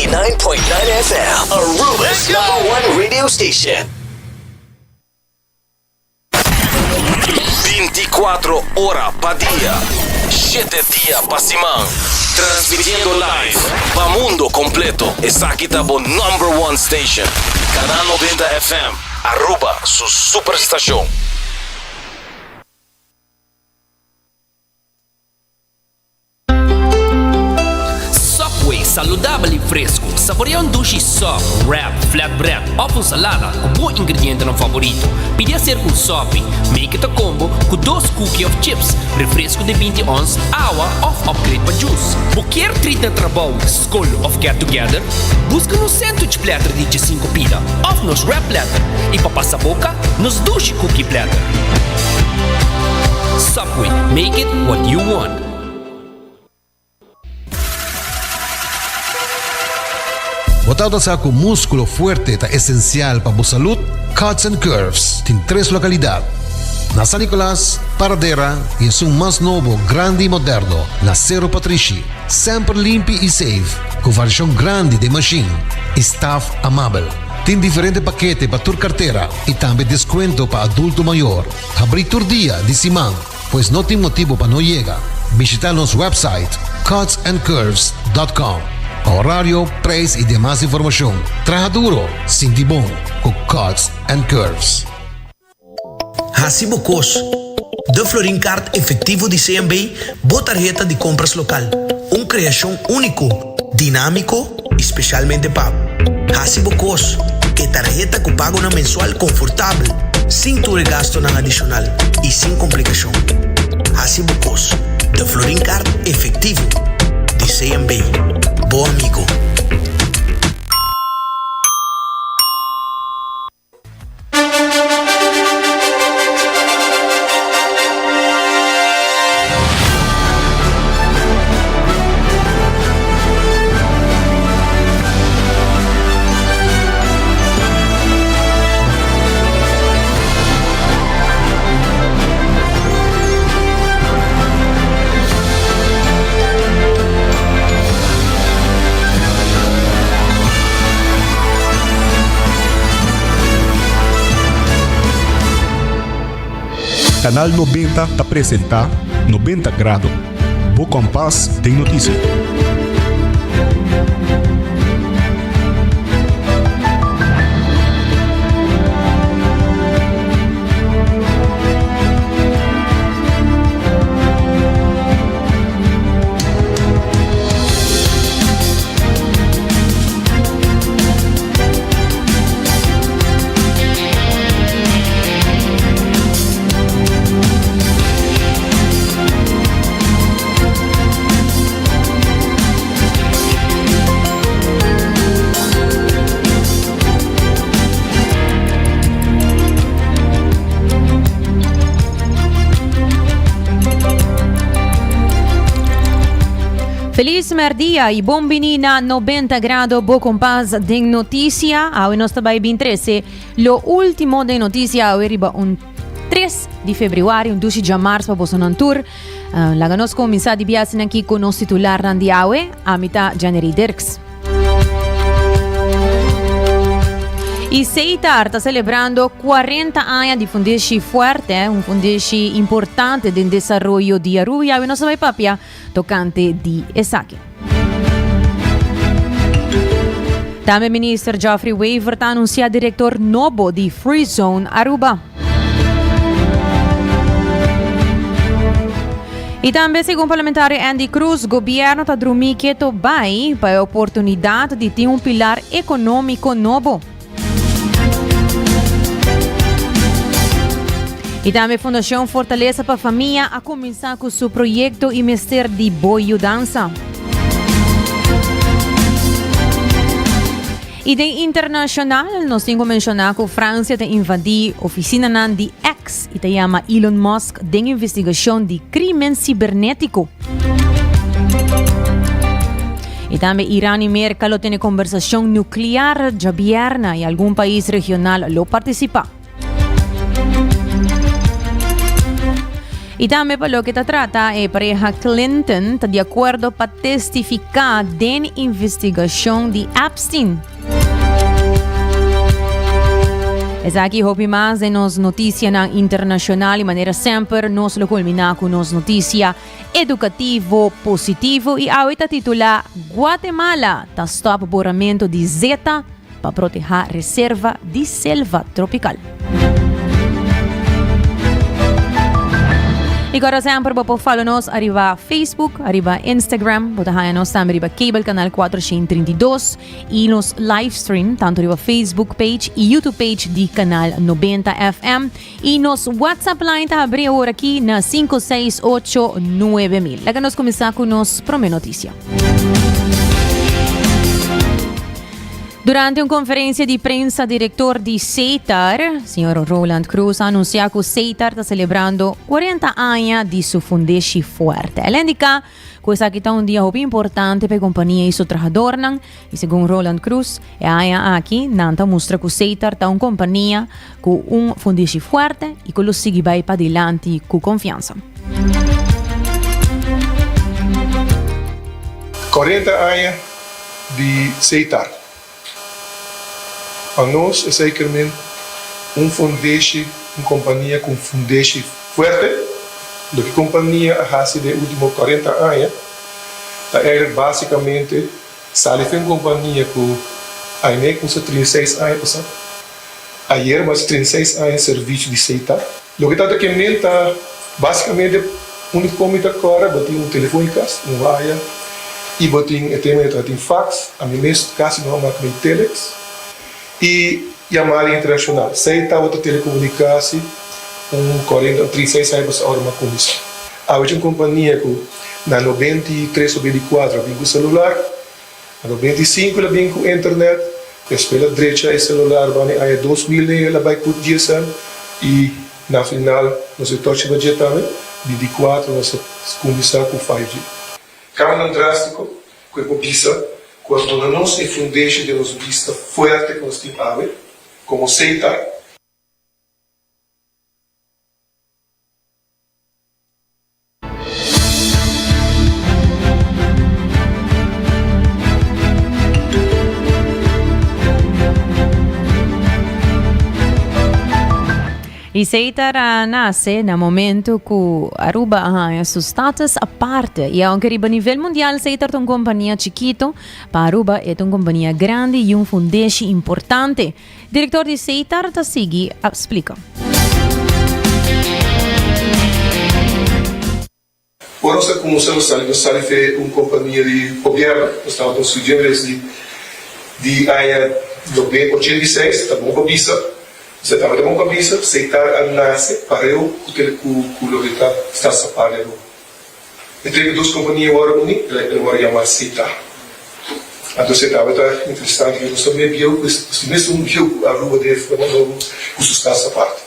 89.9 FM, Aruba's number one radio station. Binticuatro ora pa dia, shete dia pa siman. Transmitiendo live pa mundo completo. Esaki ta bo number one station. Canal 90 FM, Aruba su superstacion. Subway, saludabel y fresco. Saborea un dushi sub, wrap, flatbread of un salada cu bo ingredientenan favorito. Pidi hacer cu un sopi. Make it a combo cu dos cookie of chips, refresco di binti ons, awa of upgrade pa juice. Bo kier treat na trabou, scol of get together? Busca nos sandwich platter di djesinco pida of nos wrap platter y pa pasa boca, nos dushi cookie platter. Subway, make it what you want. Bo tabata sa ku múskulo fuerte ta esensial pa bo salud? Cuts and Curves tin tres lokalidat, na San Nicolas, Paradera i esun mas nobo, grandi i moderno na Sero Patrishi. Semper limpi i safe, ku variashon grandi den mashin i staf amabel. Tin diferente pakete pa tur kartera i tambe deskuento pa adulto mayor. Habrí tur dia di siman. Pues no tin motibo pa no yega. Bishita nos website cutsandcurves dot com pa horario, prijs y demas informacion. Traha duro, sinti bon cu Cuts and Curves. Hasi bo kos. De Florin Card Efectivo di CMB, bo tarheta di compras local. Un creacion unico, dinamico y specialmente pa bo. Hasi bo kos, e tarheta ku pagonan mensual konfortabel, sin tur e gastonan adishonal i sin komplikashon. Hasi bo kos, de Florin Card efektivo di CMB. Bo amigo. Canal 90 ta presenta 90 Grado, bo kompas den noticia. Feliz merdia y bon bini na 90 grado bo kompas den noticia. Awe nos ta bai bin trece lo ultimo den noticia awe riba un 3 di februari, un dushi djamars pa boso nan tur. Uh, laga nos kuminsá di biasen aki ku nos titularnan di awe. Ami ta Janery Dirks. Y Seitar ta celebrando 40 aña di fundeshi fuerte, un fundeshi importante den desaroyo di Aruba. Y awe nos ta bai papia tocante di esaki. Tambe Minister Geoffrey Wever ta anuncia director nobo di Free Zone Aruba. Y tambe segun parlamentario Andy Cruz, gobierno ta drumi keto bai pa e oportunidad di tin un pilar economico nobo. Y tambe Fundacion Fortaleza pa Famia a cuminsa cu su proyecto y mester di bo yudansa. Y den internacional nos tin cu menciona cu Francia ta invadi oficinanan di X y ta yama Elon Musk den investigacion di crimen cibernetico. Y tambe Iran y Merca lo tene conversacion nuclear djabierna y algun pais regional lo participa. Y tambe pa loke ta trata e pareha Clinton ta di acuerdo pa testifica den investigacion di Epstein. Esaki hopi mas den nos noticianan internacional y manera semper nos lo culmina cu nos noticia educativo positivo y awe ta titula Guatemala ta stop boramento di zeta pa protehá reserva di selva tropikal. I kòrda semper bo por follow nos ariba Facebook, ariba Instagram, bo ta haña nos tambe riba Cable Canal 432 i nos live stream tanto riba Facebook page i YouTube page di Canal 90 FM. I nos WhatsApp line ta habrí awor aki na 568 9000. Laga nos kuminsá ku nos promé notisia. Durante un conferencia di prensa, director di SETAR, señor Roland Cruz, a anuncia cu SETAR ta celebrando 40 aña di su fundeshi fuerte. El a indica cu esaki ta un dia hopi importante pa e compania y su trahadornan y segun Roland Cruz, e aña aki nan ta mustra cu SETAR ta un compania cu un fundeshi fuerte y cu lo sigui bay padilanti cu confiansa. Cuarenta aña di Seitar. Pa nos esei ker men un fundeshi, un kompania ku un fundeshi fuerte. Loke kompania a hasi den e ultimo cuarenta aña ta eigenlijk basikamente sali fen un kompania ku aine kusa 36 aña pasá. Ayer mas 36 aña servisio di Seitar. Loke ta ta ke men ta basikamente unda ku mi ta kòrda bo tin un telefon i kas, un waya i bo tin e tema ta tin fax, ami mes kasi no a mak mi telex i yamada internashonal. Sei tabata telekomunikasi un kuarenta o 36 aña pasá ora mi a kuminsá. Awe tin un kompania ku na 93 o 94 a bin ku selular. Na 95 el a bin ku internet, despues el a drecha e celular bani aña 2000 el a bai ku GSM i na final nos e tochi ba dje tambe, 24 nos a kuminsá ku 5G. Kambionan drástiko ku e por bisa ku a duna nos e fundeshi den nos bista fuerte ku nos tin awe komo Setar. Iseitar a nace na momento cu Aruba a haña su status aparte y aunke riba nivel mundial Seitar ta un compania chikito, pa Aruba e ta un compania grandi y un fundeshi importante. Director di Seitar ta sigui a splica. Ora nos a cuminsa nos sali, nos sali fe un compania di gobierno, nos tabata un sui generis di di aña nobe 86, ta bon pa bisa, nos a tabata bon pa bisa, Seitar a nace pareu cu tele cu cu loke ta Staatsapar di Aruba. E trebe dos kompania wòrdu uní, el wòrdu yamá Seta. Anto se tabata interesante ku nos ta mei bieu ku nos tin mes un bieu ku Aruba den e forma nobo ku su stats apart.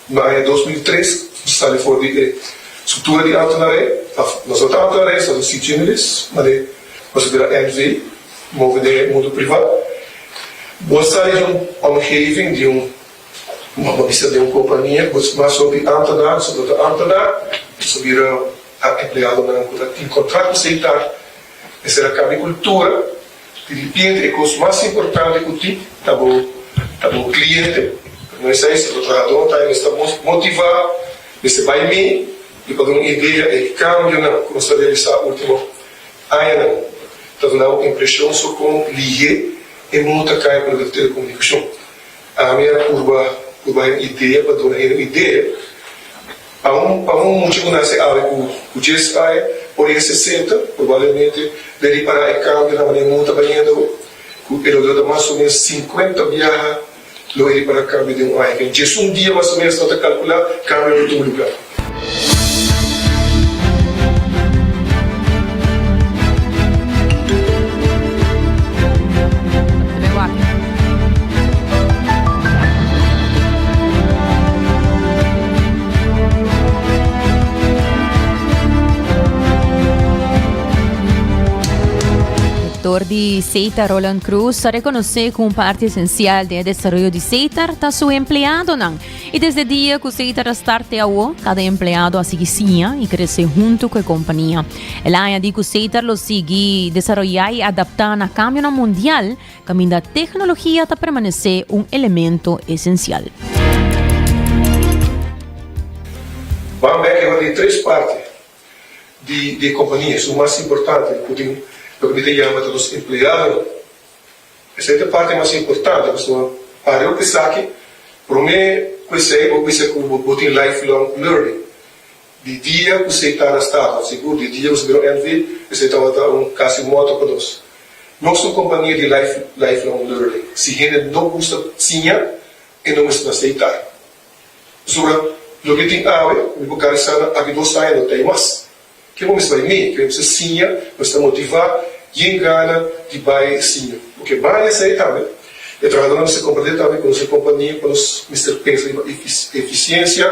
Na aña 2003 nos sali for di e struktura di ambtenarij, òf nos no ta ambtenarij, nos ta sui generis, ma de nos a bira NV, move den e mundu privá. Bo a sali di un omgeving, di un Bo a bisa den un kompania ku mas hopi ámtenar, so no ta ámtenar, so bira empleadonan ku ta tin kontrakt ku Setar. Mester a kambia kultura. Di ripiente e kos mas importante ku tin ta bo ta bo kliente. No esei si bo trahadó ta mester motivá, mester bai mee i pa duna un idea e kambionan ku nos a realisá último añanan ta duna bo impreshon so kon lihé e mundu ta kai pa loke ta telekomunikashon. Ami a purba purba haña un idea pa duna hende un idea. Pa un pa un mucha ku nase awe ku ku djes aña por yega 60 probablemente lo e ripará e kambio na manera mundu ta bayendo ku e lo dura mas o menos 50 biaha lo e ripará kambio den un aña. Ken djes un dia mas o menos nan ta kalkulá kambio lo tuma lugá. Director di Setar Roland Croes a reconoce cu un parti esencial den e desaroyo di Setar ta su empleadonan. Y desde dia cu Setar a start te awo, cada empleado a sigui siña y crece hunto cu e compania. El a añadi cu Setar lo sigui desaroya y adapta na cambionan mundial caminda tecnologia ta permanece un elemento esencial. Ban bek e tin tres parti di di e kompania. Esun mas importante ku tin loke mi ta yama ta nos empleadonan. Esei ta e parti mas importante pasobra ariba ku esaki promé ku esei bo bisa ku bo tin lifelong learning. Di dia ku Seitan a start, sigur di dia ku se bira un NV, esei tabata un kasi moto pa nos. Nos ta un kompania di life lifelong learning. Si hende no gusta siña, e no mester na Seitan. Pasobra loke tin awe, mi por garantisa nan aki dos aña no ta ei mas. Ke bo mester bai mee? Ke bo mester siña, bo mester motivá yen gana di bai siña. Oke, banda esei tambe, e trahadónan mester komprendé tambe ku nos e kompania ku nos mester pensa riba efisiensia,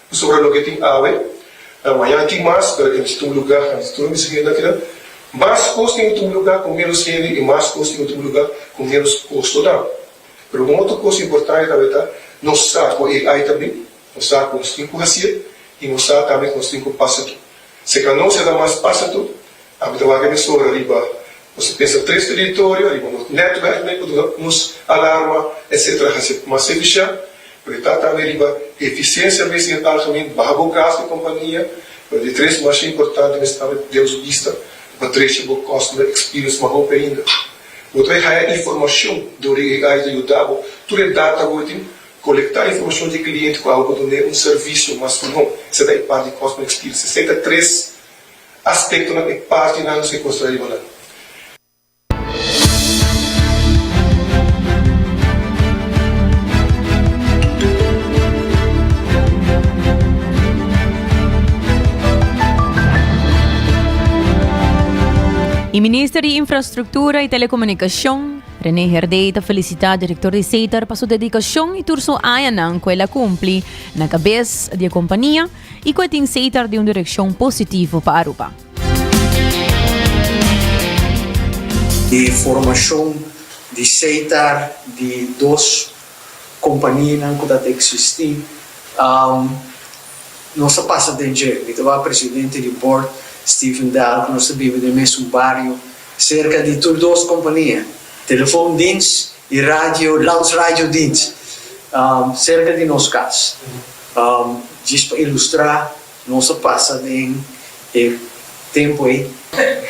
pasobra loke tin awe, mañana tin mas, pero e mester tuma lugá, e mester tuma mester hende akinan. Mas kos tin ku tuma lugá ku ménos hende i mas kos tin ku tuma lugá ku ménos kostonan. Pero un otro kos importante tambe ta nos sa ku AI ta bin, nos sa ku nos tin ku hasié i nos sa tambe ku nos tin ku pasa tur. Si ka nos e ta mas pasa tur, ami ta wak e mesora riba nos ta pensa tres teritorio, riba nos netwerknan ku duna nos alarma etcetera hasi mas efishent, pero e ta tambe riba efisiensia mes den algemeen, baha bo gasto di kompania, pero di tres masha importante mes tambe den nos bista pa drecha bo customer experience mas hopi ainda. Bo ta haya informacion dor di AI ta yuda bo tur e data ku bo tin, colecta informacion di e cliente ku abo por dun'é un servicio mas mihó. Esei ta e parti di customer experience. Esei ta tres aspectonan, e partinan nos ke considera riba nan. E minister di Infrastructura y Telecomunicacion, René Herdé ta felicita director di Setar pa su dedicacion y tur su añanan cu el a cumpli na cabes di e compania y cu e tin Setar di un direccion positivo pa Aruba. E formacion di Setar di dos companianan cu ta ta existi Nos a pasa den dje. Mi tabata presidente di board, Steven Dahl, ku nos ta biba den mesun bario, serka di tur dos kompania, telefoondienst i radio, landsradiodienst, serka di nos kas. Djis pa ilustrá, nos a pasa den e tempu ei.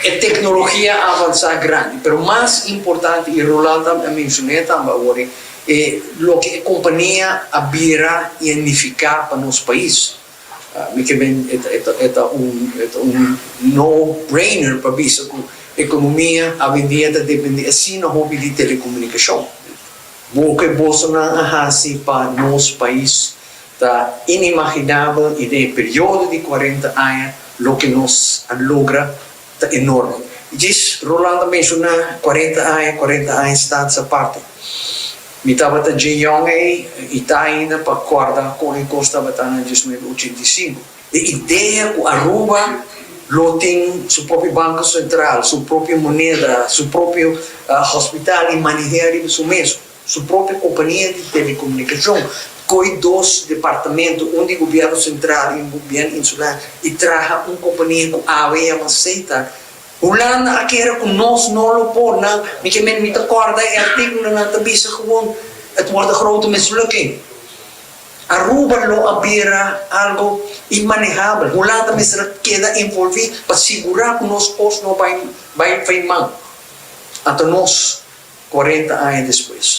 E teknologia a avansá grandi, pero mas importante, i Roland a menshon'é tambe awor, e loke e kompania a bira i a nifiká pa nos pais. Mi ke men e ta un e ta un no brainer pa bisa ku ekonomia awendia ta dependé asina hopi di telekomunikashon. Loke bosonan a hasi pa nos pais Ta inimaginabel i den e periodo di cuarenta aña loke nos a logra ta enorme. I djis Rolando a menciona cuarenta aña, cuarenta aña status aparte. Mi tabata dje yong ei i ta ainda pa corda con e cos tabata na diesnuebe ochenta i sinku. E idea cu Aruba lo tin su propio banco central, su propio moneda, su propio hospital i maneh'é ariba su mes. Su propio kompania di telekomunikashon, koi dos departamento, un di gobièrnu sentral i un gobièrnu insular, i traha un kompania ku awe yama Setar. Hulanda a kere ku nos no lo por nan, mi ke men mi ta kòrda e artíkulo nan ta bisa gewoon het wordt een grote mislukking. Aruba lo a bira algo inmanehabel. Hulanda mester a keda envolví pa sigurá ku nos kos no bai bai fei man. Anto nos 40 aña despues.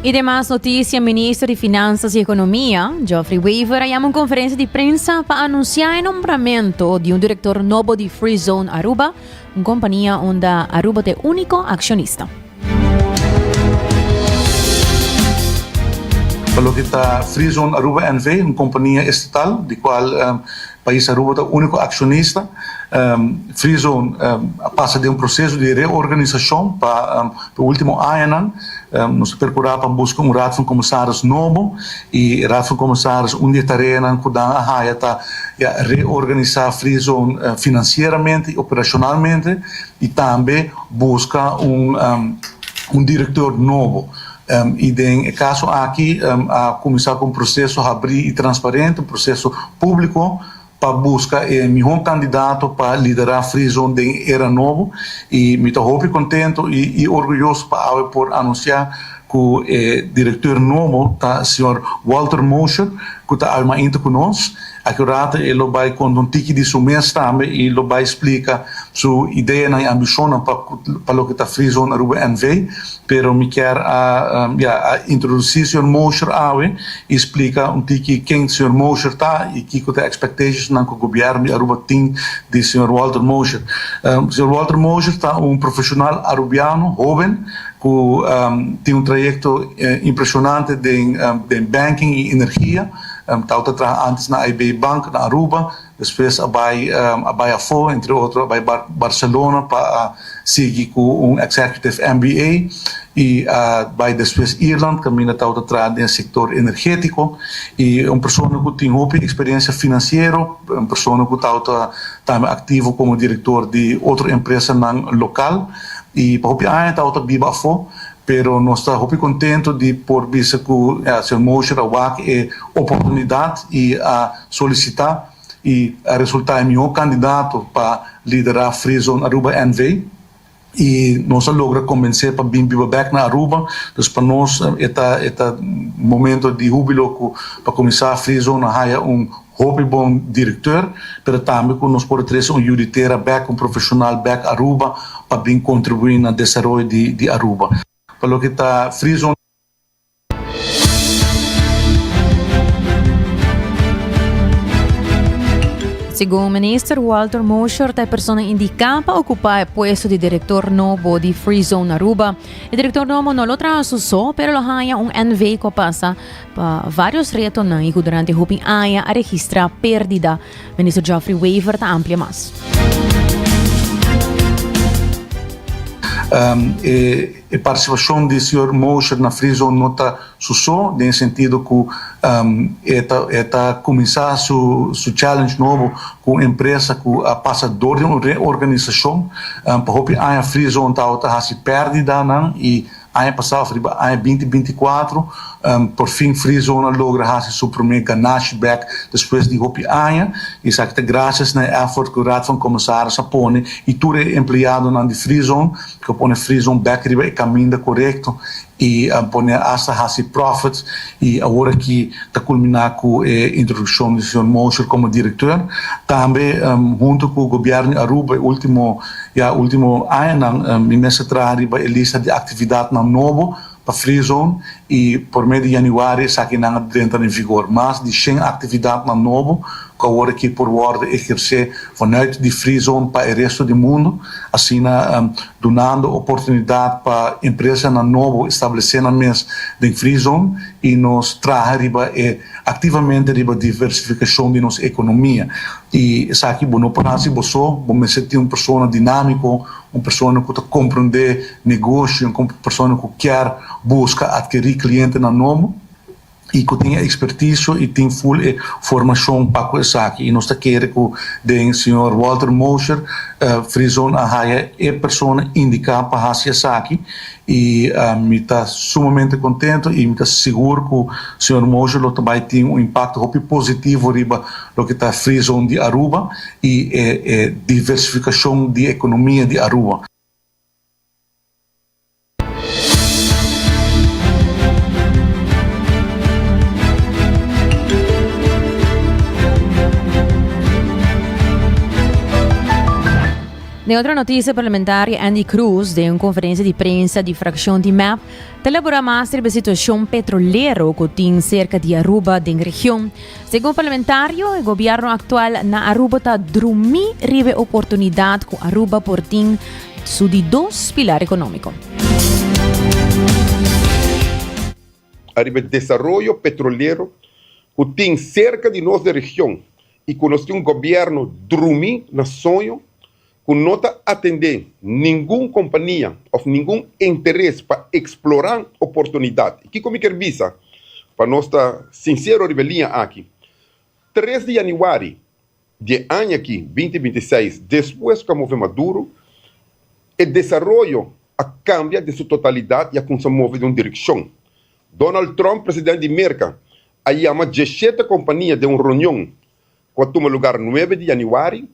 Y demas noticia, Minister di Finanzas y Economia, Geoffrey Wever, a yama un conferencia di prensa pa anuncia e nombramento di un director nobo di Free Zone Aruba, un compania unda Aruba ta e unico accionista. Pa loke ta Free Zone Aruba NV, un compania estatal di cual pais Aruba ta unico accionista, Free Zone a pasa den un proceso di reorganisacion pa e ultimo añanan. Nos a percura pa busca un Raad van Commissaris nobo y e Raad van Commissaris un di e tareanan cu nan a haya ta ya reorganisa Free Zone financieramente y operacionalmente y tambe busca un un director nobo. Y den e caso aki a cuminsa cu un proceso habri y transparente, un proceso publico pa busca e mihor candidato pa lidera Free Zone den e era nobo y mi ta hopi contento y y orguyoso pa awe por anuncia cu e directeur nobo ta señor Walter Mosher cu ta awe mainta cu nos. Aki un rato e lo bay conta un tiki di su mes tambe y lo bay splica su ideanan y ambicionnan pa pa loke ta Free Zone Aruba NV. Pero mi kier a ya a introduci señor Mosher awe y splica un tiki ken señor Mosher ta y kico ta e expectationsnan cu gobierno di Aruba tin di señor Walter Mosher. Señor Walter Mosher ta un profesional Arubiano hoben cu tin un trayecto impresionante den den banking y energia. Tawata traha antes na AIB Bank na Aruba. Despues a bai a bai afó, entre otro a bai Barcelona pa a sigui ku un Executive MBA i a bai despues Irland kaminda tabata traha den sektor energétiko. I un persona ku tin hopi eksperensia finansiero, un persona ku tabata tambe aktivo komo direktor di otro empresanan lokal i pa hopi aña tabata biba afó. Pero nos ta hopi contento di por bisa cu señor Mosher a wak e oportunidad y a solicita y a resulta e mihor candidato pa lidera Free Zone Aruba NV. Y nos a logra convence pa bin biba bek na Aruba. Dus pa nos e ta e ta momento di hubilo cu pa cuminsa Free Zone a haya un hopi bon directeur, pero tambe cu nos por a trece un yu di tera bek, un profesional bek Aruba pa bin contribui na desaroyo di di Aruba. Pa loke ta Free Zone. Segun Minister Walter Mosher ta e persona indica pa ocupa e puesto di director nobo di Free Zone Aruba. E director nobo no lo traha su so, pero lo haya un NV cu a pasa Pa varios retonan y cu durante hopi aña a registra perdida. Minister Geoffrey Wever ta amplia mas. E participacion di señor Mosher na Free Zone no ta su so, den e sentido cu e ta e ta cuminsa su su challenge nobo cu un empresa cu a pasa door di un reorganisacion. Pa hopi aña Free Zone tabata haci perdidanan y Aña pasá of riba aña binti 24, por fin Free Zone a logra hasi su promé ganashi bèk despues di hopi aña. I esaki ta grasias na e èfort ku Raad van Commissaris a pone i tur e empleadonan di Free Zone ku a pone Free Zone bèk riba e kaminda korekto i a pone asta hasi profit i awor aki ta kulminá ku e introdukshon di señor Mosher komo direkteur. Tambe huntu ku Gobièrnu di Aruba e último Ya ultimo añanan mi mester traha riba e lista di actividadnan nobo pa Free Zone y por medio di januari esakinan a drenta den vigor. Mas di shen actividadnan nobo cu awor aki por wordo eherce vanuit di Free Zone pa e resto di mundo, asina dunando oportunidad pa empresanan nobo establece nan mes den Free Zone y nos traha riba e activamente riba diversificacion di nos economia. Y esaki bo no por haci bo so, bo mester tin un persona dinamico, un persona cu ta comprende negoshi, un persona cu kier busca adkeri clientenan nobo y cu tin e experticio y tin full e formacion pa cu esaki. Y nos ta kere cu den señor Walter Mosher, Free Zone a haya e persona indica pa haci esaki. Y mi ta sumamente contento y mi ta sigur cu señor Mosher lo ta bay tin un impacto hopi positivo riba loke ta Free Zone di Aruba y e e diversificacion di economia di Aruba. Den otro noticia, parlamentario Andy Croes den un conferencia di prensa di fraccion di mep ta elabora mas riba e situacion petrolero cu tin cerca di Aruba den region. Segun parlamentario, e gobierno actual na Aruba ta drumi riba e oportunidad cu Aruba por tin su di dos pilar economico. Ariba e desaroyo petrolero cu tin cerca di nos den region y cu nos tin un gobierno drumi na soño. ku no ta atendé ningun kompania òf ningun interes pa eksplorá oportunidat. I kiko mi kier bisa? Pa nos ta sinsero riba e liña aki, tres di yanüari di e aña aki, 2026, despues ku a move Maduro, e desaroyo a kambia den su totalidat i a kumsa move den un direkshon. Donald Trump, president di Merka, a yama diesshete kompania den un reunion ku a tuma lugar nuebe di yanüari,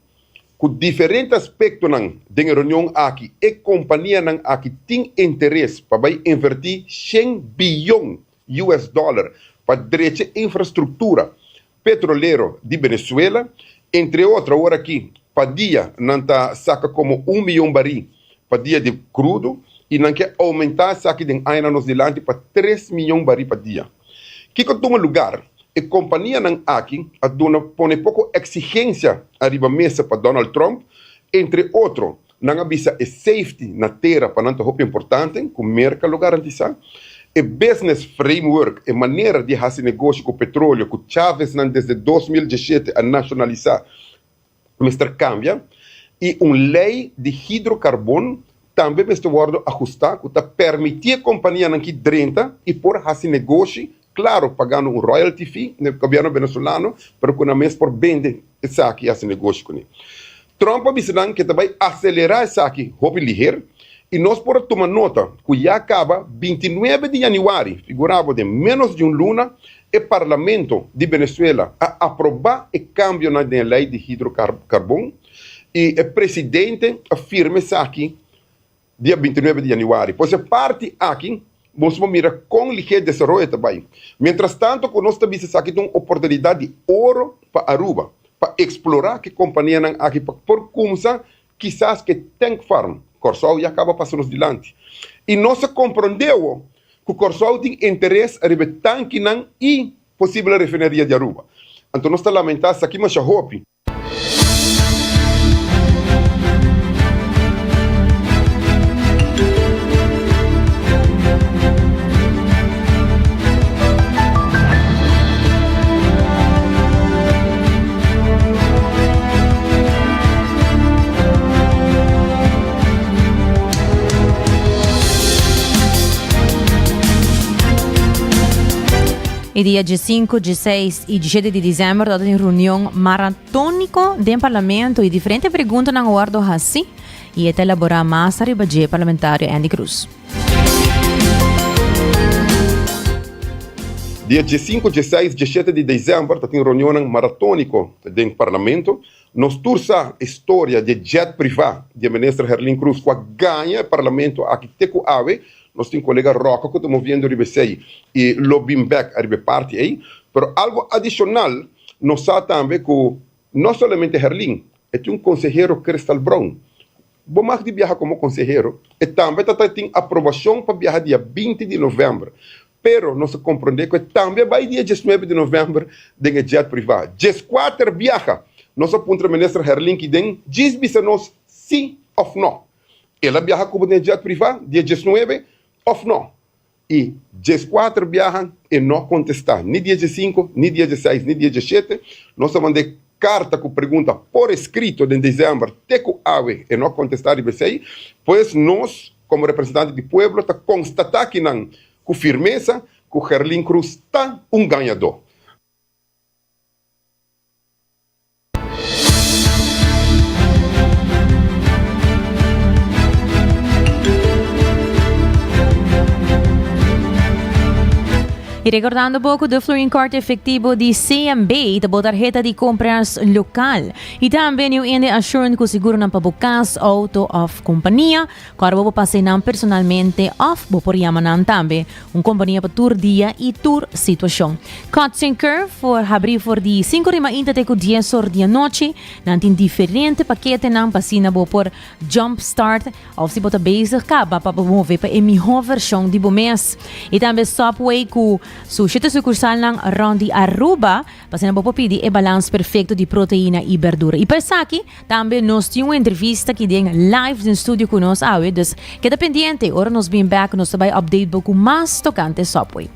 ku diferente aspektonan den e reunion aki e kompanianan aki tin interes pa bai invertí shen biyon US dollar pa drecha infrastruktura petrolero di Venezuela, entre otro awor aki pa dia nan ta saka komo un miyon barí pa dia di krudo i nan ke oumentá esaki den añanan nos dilanti pa tres miyon barí pa dia. Kiko tuma lugar? E kompanianan aki a duna pone poko eksigensia ariba mesa pa Donald Trump, entre otro nan a bisa e safety na tera pa nan ta hopi importante ku Merka lo garantisá, e business framework, e manera di hasi negoshi ku petroleo ku Chaveznan desde 2017 a nashonalisá mester kambia i un lei di hidrokarbon tambe mester wòrdu ahustá ku ta permití e kompanianan ki drenta i por hasi negoshi, klaro pagando un royalty fee na e gobièrnu venezolano, pero ku nan mes por bende esaki i hasi negoshi kuné. Trump a bisa nan ku e ta bai aselerá esaki hopi liher i nos por a tuma nota ku ya kaba 29 di yanüari, figurá bo den ménos di un luna, E parlamento di Venezuela a aprobá e kambionan den e lei di hidrokarbon i e presidente a firma esaki dia 29 di yanüari. Pues e parti aki nos por mira kon lihé desaroyo ta bai. Mientrastanto ku nos ta bisa esaki ta un oportunidat di oro pa Aruba pa eksplorá ku e kompanianan aki pa por kumsa kisas ku e tank farm. Kòrsou ya kaba pasa nos dilanti i nos a komprondé awo ku Kòrsou tin interes riba e tankinan i posibel refineria di Aruba. Anto nos ta lamentá esaki masha hopi. E dia 15, 16 y 17 di december ta tin reunion maratónico den parlamento y diferente preguntanan a wordo haci y e ta elabora mas ariba dje parlamentario Andy Cruz. Dia 15, 16, 17 di december ta tin reunionnan maratónico den parlamento. Nos tur sa e storia di e jet privá di e minister Herlin Cruz ku a gaña e parlamento aki te ku awe. Nos tin kolega Rocco ku ta moviendo riba esei i lo bin bek ariba e parti ei. Pero algo adishonal nos sa tambe ku no solamente Herlin, e tin un konsehero Crystal Brown. Bo mag di biaha komo konsehero, e tambe ta ta tin aprobashon pa biaha dia 20 di novèmber. Pero nos a komprondé ku e tambe a bai dia 19 di novèmber den e jet privá. Djeskuater biaha nos a puntra Minister Herlin Kiden djis bisa nos sí òf nò. El a biaha ku bo den e jet privá dia 19 òf nò? I 14 biaha e no kontestá, ni dia 15, ni dia 16, ni dia 17. Nos a mand'é karta ku pregunta por eskrito den desèmber te ku awe e no a kontestá riba esei. Pues nos komo representante di pueblo ta konstatá kinan ku firmesa ku Gerlin Cruz ta un gañadó. Y recordando bo cu de Florin Card efectivo di CMB ta bo tarheta di compras local. Y tambe New India Assurance cu seguronan pa bo cas, auto of compania. Cu bo por pasa nan personalmente of bo por yama nan tambe. Un compania pa tur dia y tur situacion. Cuts and Curve for habri for di 5 or di mainta te cu 10 or di anochi. Nan tin diferente paketenan pa asina bo por jump start of si bo ta bezig caba pa bo move pa e miho version di bo mes. Y tambe Subway cu su shete sucursalnan rond di Aruba pa asina bo por pidi e balans perfecto di proteina y berdura. Y pa esaki Tambe nos tin un entrevista aki den live den studio cu nos awe, dus keda pendiente, ora nos bin back nos ta bay update bo cu mas tocante Subway.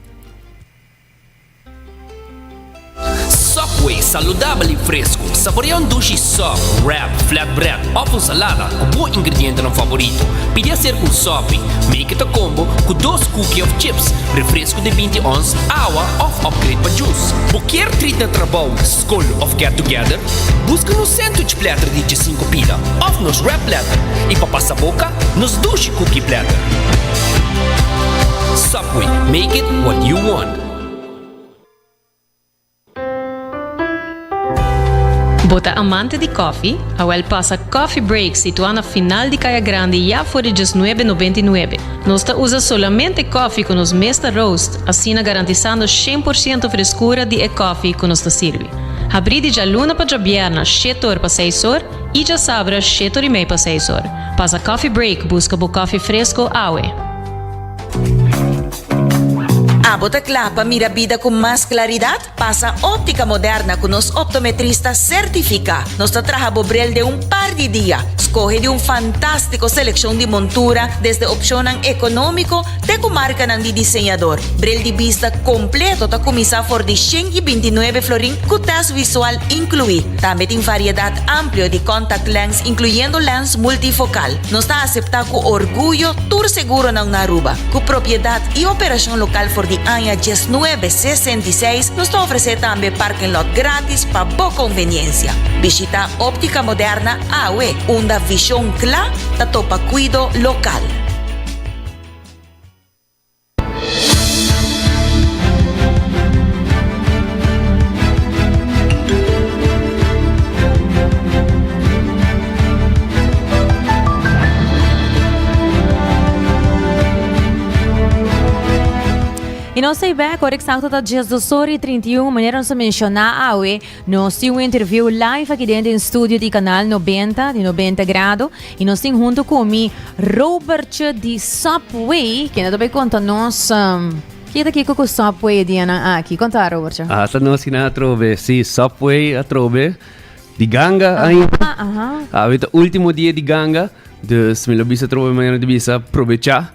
Subway, saludabel y fresco. Saborea un dushi sub, wrap, flatbread of un salada cu bo ingredientenan favorito. Pidi hacer cu un sopi. Make it a combo cu dos cookie of chips, refresco di binti ons, awa of upgrade pa juice. Bo kier treat na trabou, scol of get together? Busca nos sandwich platter di djesinco pida of nos wrap platter y pa pasa boca, nos dushi cookie platter. Subway, make it what you want. Bo ta amante di koffie? Awel pasa Coffee Break situá na final di Kaya Grandi ya for di diesnuebe nobenta i nuebe. Nos ta usa solamente koffie ku nos mes ta roast, asina garantisando shen por siento freskura di e koffie ku nos ta sirbi. Habrí di djaluna pa djabièrna shete or pa seis or i djasabra shete or i mei pa seis or. Pasa Coffee Break buska bo koffie fresko awe. Abo ta kla pa mira bida ku mas klaridat? Pasa Óptica Moderna ku nos optometrista sertifiká. Nos ta traha bo bril den un par di dia. Skohe di un fantástiko selekshon di montura, desde opshonnan ekonómiko te ku markanan di diseñador. Bril di bista kompleto ta kuminsá for di 129 florin ku tèst visual inkluí. Tambe tin variedat amplio di contact lens inkluyendo lens multifokal. Nos ta aseptá ku orguyo tur seguronan na Aruba. Ku propiedat i operashon lokal for di aña diesnuebe sesenta i seis, nos ta ofresé tambe parking lot gratis pa bo konveniensia. Bishitá Óptica Moderna awe, unda vishon kla ta topa kuido lokal. Y nos ta back, ora exacto ta 12 y 31, manera nos a menciona awe, nos tin un interview live aki den den studio di Canal 90, di 90 grado, y nos tin hunto cu mi Robertje di Subway, kende ta bay conta nos um, ke ta kiko cu Subway e dianan aki. Conta, Robertje. Hasta nos kina atrobe. Sí, Subway atrobe. Di ganga ainda. Aha. Awe ta último dia di ganga. Dus mi lo bisa atrobe manera di bisa probecha.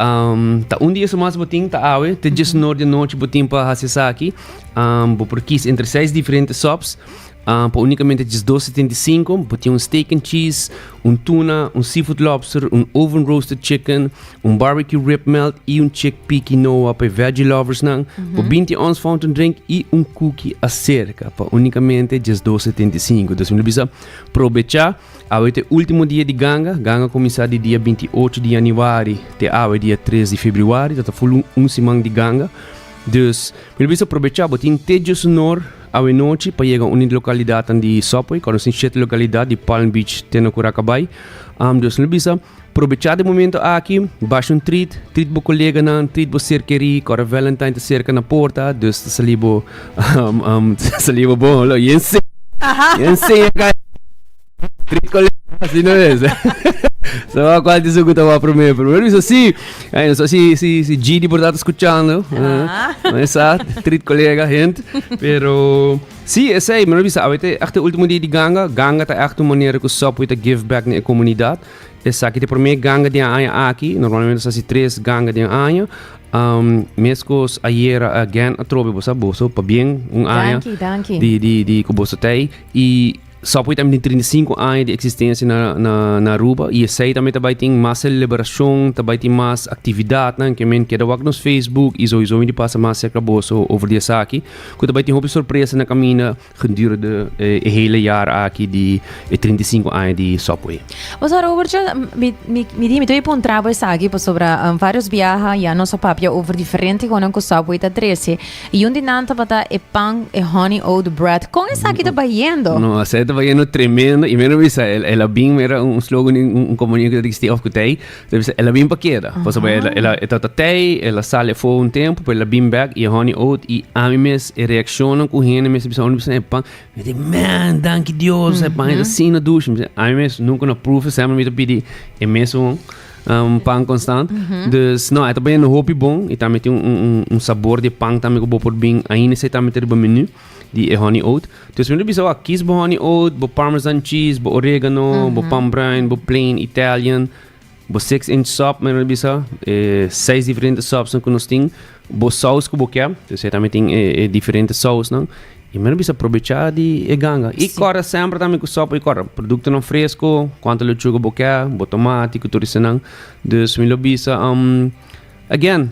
Um, ta un dia so mas bo tin ta awe, te djes nor di anochi bo tin pa hasi esaki. Um, bo por kies entre seis diferente subs. Um, pa únicamente djes 2,75. Bo tin un steak and cheese, un tuna, un seafood lobster, un oven roasted chicken, un barbecue rib melt y un chickpea quinoa pa e veggie lovers nan. Bo 20 ons fountain drink y un cookie acerca pa únicamente djes 2,75. Dus mi lo bisa probecha. Awe ta e ultimo dia di ganga. Ganga kuminsá di dia 28 di yanüari te awe dia 3 di febrüari. Ta ta ful un, un siman di ganga. Dus, mi lo bisa probechá, bo tin te djosnor awe nochi pa yega un di lokalidatnan di Subway. Kòrda nos tin shete lokalidat di Palm Beach te na Curacabai. Um, dus mi lo bisa probechá di momento aki, basha un treat, treat bo koleganan, treat bo ser kerí. Kòrda Valentine ta serka na porta, dus ta sali bo, um, um, ta sali bo bon. Lo, yen se, yen se Treat colega, así no es. Se va cual dice que estaba primero. Primero dice sí. Ay, no sé si, si, si Gidi por estar escuchando. Ah. No es treat colega, gente. Pero sí, ese ahí, me bisa, awete, echt de último día di ganga. Ganga ta echt een manier que Subway ta give back na e comunidad. Esaki te primer ganga di aña aki. Normalmente sa si tres ganga di aña. Um, mescos ayer again atrobe bosa boso pa bien un aña. Danki, danki. Di di di ku boso tei y Subway tambe tin 35 aña di existencia na, na, na Aruba y esey tambe ta bay tin mas celebracion, ta bay tin mas actividadnan, ke men keda wak nos Facebook y sowieso mi di pasa mas cerca boso over di esaki, cu ta bay tin hopi sorpresa na caminda gedurende e hele jaar aki di e 35 aña di Subway. Bo sa Robert, mi, mi, mi di mi ta bay puntra bo esaki pasobra um, varios biaha ya nos a papia over diferente konan cu Subway ta trece. Y un di nan tabata e pan, e honey oat bread. Con esaki ta bayendo? No, esaki ta bayendo tremendo. Y mi no bisa, el, el a bin, era un slogan, un, un compañía que ta of cu tei. Ta bisa, el a bin pa keda. Pasobra el, el, el tabata tei, el a sali afo un tempo, pero el a bin back y e honey oat. Y ami mes, e reaccionnan cu hende mes a bisa, unda bisa e pan, mi di, man, danki Dios, e pan e ta asina dushi. Mi bisa, ami mes nunca no proef, semper mi ta pidi e mesun. Um, pan constant. Mm -hmm. Dus, no, e ta bayendo hopi bon. Y tambe tin un, un, un sabor di pan tambe ku bo por bin. Ainda esei tambe ta riba menu di e honey oat. Dus mi bisa wa kies bo honey oat, bo parmesan cheese, bo oregano, mm -hmm. bo pan bruin, bo plain Italian, bo 6 inch sop, mi bisa. Eh, seis diferente sops ku nos tin. Bo saus ku bo ke. Dus e tambe tin e, e diferente sausnan. I mi no bisa probechá di e ganga. I kòrda semper tambe ku Subway kòrda produktonan fresko, kuantu lechuga bo ke, bo tomati ku tur esenan. Dus mi lo bisa, again,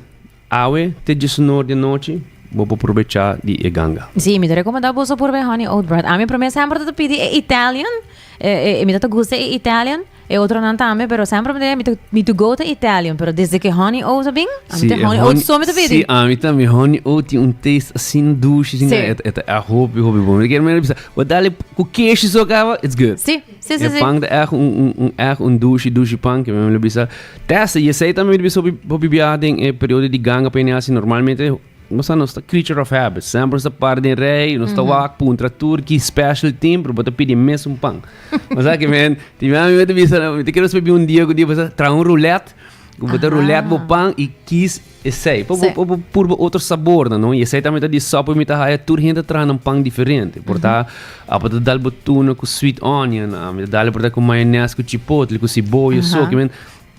awe te diesunor di anochi bo por probechá di e ganga. Sí, mi ta rekomendá boso purba e honey oat bread. Ami promé semper ta pidi e Italian, e mi ta gusta e Italian. E otronan tambe, pero semper mi ta mi ta mi to go ta Italian, pero desde que honey oats a bin, ami ta honey oats so mi ta pidi. Sí, ami tambe honey oat tin un taste asina dushi, asina, Sí. e ta echt hopi hopi bon. Mi ta kere mira bisa, bo dale ku keshi so kaba, it's good. Sí, sí, sí, E sí. pan ta echt un un un echt un dushi dushi pan ke mi lo bisa. Testa, y esei tambe mi ta bisa hopi hopi biaha den e periodo di ganga pa hende hasi normalmente. Nos sa nos ta creature of habit. Semper nos ta para den rij, nos ta wak puntra tur ki special tin, pero bo ta pidi mesun pan. Bo sa ke men, ti mi ami ta bisa, mi ta kere nos bebi un dia ku dia, bo sa traha un roulette, ku bo ta roulette bo pan i kis esei. Pa bo, pa bo purba otro sabornan, no? I esei tambe ta di Subway mi ta haya tur hende ta traha nan pan diferente. Por ta, abo ta dal bo tuna ku sweet onion, ami ta dal por ta ku mayones, ku chipotle, ku siboyo, so ke men.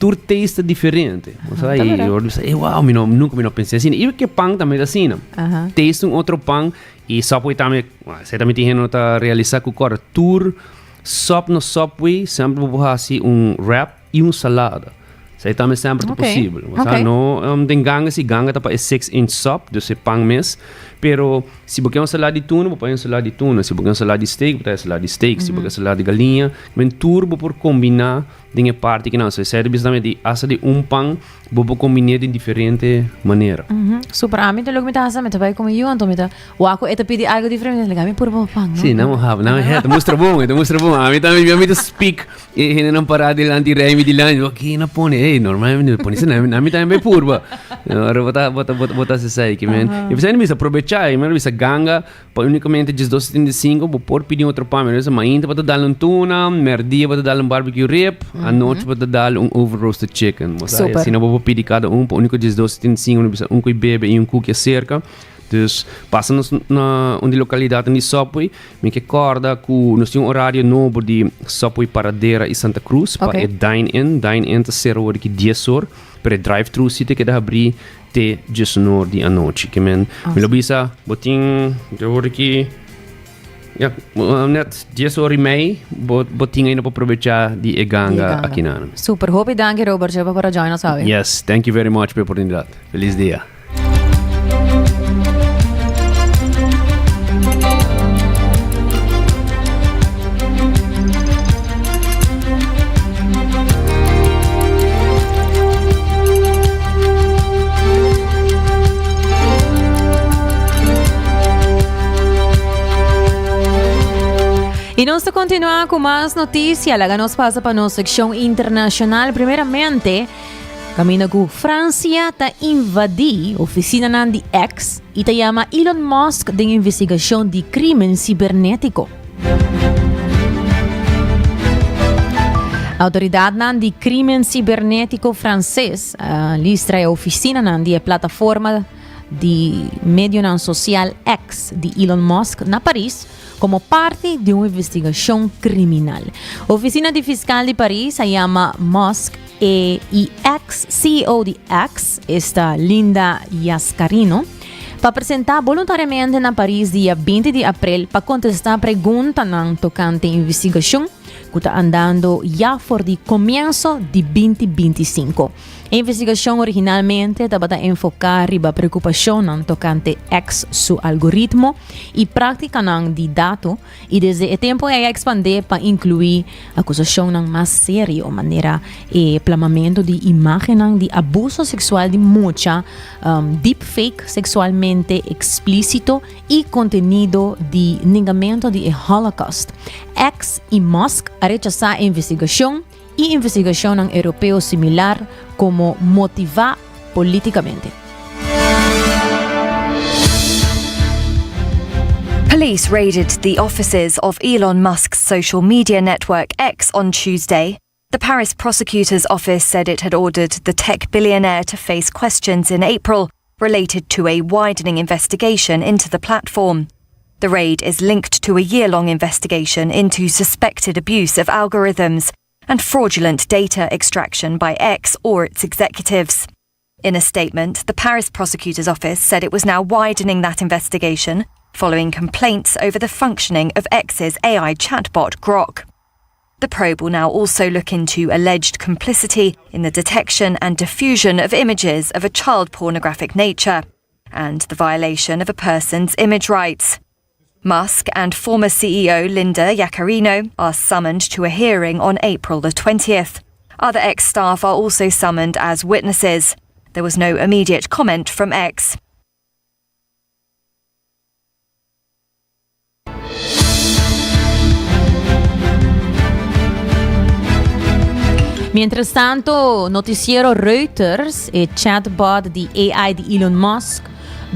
Tur taste ta diferente. O sea, Ta y verdad. ora bisa, eh, wow, mi no, nunca mi no pensé asina. Y ke pan tambe ta asina. Aha. Taste un otro pan y Subway tambe, well, esei tambe tin hende no ta realisa cu cor. Tur sub na Subway semper bo por haci un wrap y un salada. Esei tambe semper ta Ok, posibel. O sea, ok. no um, den ganga si ganga ta pa e 6 inch sub, dus e pan mes. Pero si bo ke un salada di tuna, bo por haci un salada di tuna. Si bo ke un salada di steak, bo ta haci salada di steak. Si bo ke salada di galiña, men tur bo por combina Den e parti ki nan so esei ta bisa tambe di hasta di un pan bo por kombiné den diferente manera. Super, ami ta loke mi ta hasa, mi ta bai ku mi yu, anto mi ta wak ku e ta pidi algo diferente, mi ta like, ami purba bo pan, no? Sí, nan hab, nan he, ta mustra bon, e ta mustra bon. Ami tambe mi ta speak e hendenan pará dilanti rei mi dilanti, wak ke nan pone, ey, normalmente no pone esei, nan mi tambe bai purba. Ora bo ta, bo ta, bo ta hasi esei, ke men, i p'esei mi bisa probechá, mi bisa ganga. Pa unicamente diesdos 75 bo por pidi un otro pan. Mira, mainta bo ta dal un tuna, merdia bo ta dal un barbecue rib, anochi bo ta dal un oven roasted chicken. Bo sa, Super. asina bo por pidi cada un pa unico diesdos 75 no bisa un cu bebe y un cookie acerca. Dus pasa nos na un di localidadnan di Subway. Mi ke corda cu nos tin un horario nobo di Subway Paradera y Santa Cruz pa Ok. e dine-in. Dine-in ta cera ora ki dies or, pero e drive-thru si ta keda habri Te diesunor di anochi. Ke men, mi lo bisa, bo tin, de ora ki, ja, net dies ora i mei, bo, bo tin ainda pa probecha di e ganga akinan. Super, hopi danki Robert, pa por a join nos awe. Yes, thank you very much pa e oportunidad. Feliz dia. Y nos ta continua cu mas noticia. Laga nos pasa pa nos sección internacional. Primeramente, camino cu Francia ta invadi oficinanan di X y ta llama Elon Musk den investigacion di crimen cibernetico. Autoridadnan di crimen cibernetico Frances a listra e oficinanan di e plataforma di medionan social X di Elon Musk na Paris como parti di un investigacion criminal. Oficina di fiscal di Paris a yama Musk e y ex CEO di X, esta Linda Yaccarino, pa presenta boluntariamente na Paris dia 20 di april pa contesta preguntanan tocante investigacion cu ta andando ya for di comienso di 2025. E investigacion originalmente tabata enfoca riba preocupacionnan tocante X su algoritmo y practicanan di dato Y desde e tempo ei a expande pa inclui acusacionnan mas serio, manera e plamamento di imagennan di abuso sexual di mucha, deepfake sexualmente explícito y contenido di nengamento di e Holocaust. X y Musk a rechasa e investigacion y investigacionnan europeo similar como motiva políticamente. Police raided the offices of Elon Musk's social media network X on Tuesday. The Paris prosecutor's office said it had ordered the tech billionaire to face questions in April related to a widening investigation into the platform. The raid is linked to a year long investigation into suspected abuse of algorithms and fraudulent data extraction by X or its executives. In a statement, the Paris prosecutor's office said it was now widening that investigation. following complaints over the functioning of X's AI chatbot Grok. The probe will now also look into alleged complicity in the detection and diffusion of images of a child pornographic nature and the violation of a person's image rights. Musk and former CEO Linda Yaccarino are summoned to a hearing on April the 20th. Other X staff are also summoned as witnesses. There was no immediate comment from X. Mientras tanto, noticiero Reuters, e chatbot di AI di Elon Musk,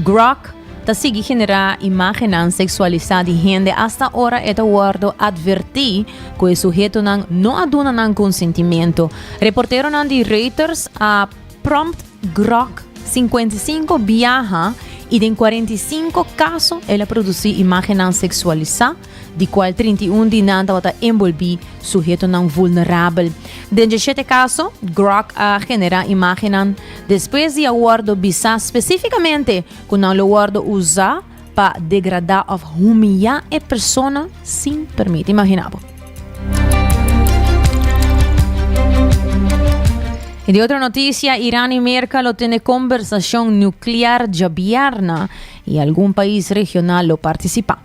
Grok, ta sigui generá imágennan seksualisá di hende asta ora e ta wòrdu atvertí ku e suhetonan no a duna nan konsentimentu. Reporteronan di Reuters a prompt Grok 55 biaha i den 45 kaso el a produsí imágennan seksualisá, di kual 31 di nan tabata enbolbí suhetonan vulnerabel. Den djeshete kaso, Grok a generá imágennan despues di a wòrdu bisá spesífikamente ku nan lo wòrdu usá pa degradá òf humiyá e persona sin permit. Imaginá bo. I di otro notisia, Iran i Merka lo tene kombersashon nuklear djabièrna i algun pais regional lo partisipá.